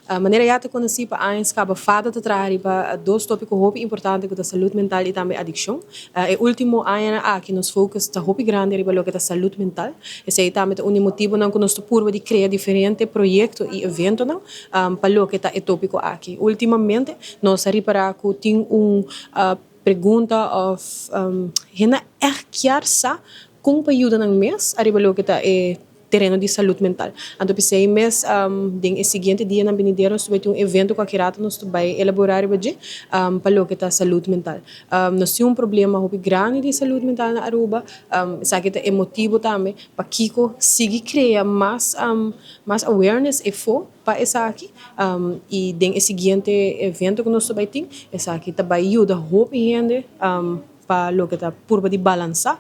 Manera ya ta conoci pa añas caba FADA ta traha riba dos topico hopi importante cu ta salud mental y tambe adiccion. E ultimo añanan aki nos focus ta hopi grandi riba loke ta salud mental. Esey tambe ta un di motibonan cu nos ta purba di crea diferente proyecto y eventonan pa loke ta e topico aki. Ultimamente nos a ripara cu tin un pregunta of hende echt kier sa con pa yuda nan mes ariba loke ta e tereno di salud mental. Anto p'esei mes den e siguiente dianan benidero nos ta bai tin un evento ku aki rato nos ta bai elaborá riba dje pa loke ta salud mental. Nos tin un problema hopi grandi di salud mental na Aruba, esaki ta e motibu tambe pakiko sigui krea mas mas awareness efo pa esaki i den e siguiente evento ku nos ta bai tin esaki ta bai yuda hopi hende pa loke ta purba di balansá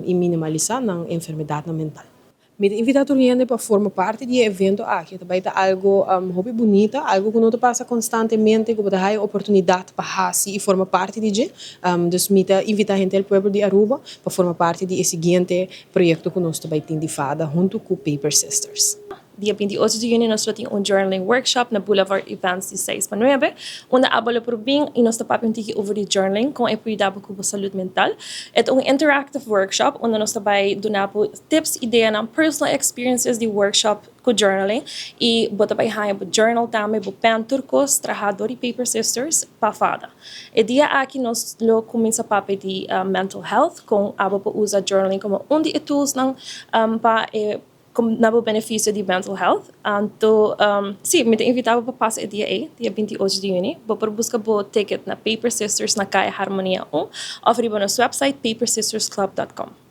i minimalisá nan enfermedatnan mental. Mi ta invitá tur hende pa forma parti di e evento aki. Ta bai ta algu hopi bunita, algu ku no ta pasa konstantemente, ku bo ta haya oportunidat pa hasi i forma parti di dje. Dus mi ta invitá henter el pueblo di Aruba pa forma parti di e siguiente proyekto ku nos ta bai tin di FADA huntu ku Paper Sisters. Dia 28 di juni nos lo tin un journaling workshop na Boulevard Events di 6 pa 9, unda abo lo por bin y nos ta papia un tiki over di journaling, con e por yuda bo cu bo salud mental. E ta un interactive workshop unda nos ta bay duna bo tips, ideanan, personal experiences di workshop cu journaling y bo ta bay haya bo journal tambe, bo pen, tur cos traha door di Paper Sisters pa fada. E dia aki nos lo cuminsa papia di mental health, con abo por usa journaling como un di e toolsnan pa e na bo beneficio di mental health. Anto, si, mi ta invita bo pa pasa e dia ei, dia 28 di juni. Bo por busca bo ticket na Paper Sisters na Caya Harmonia 1 of riba nos website papersistersclub.com.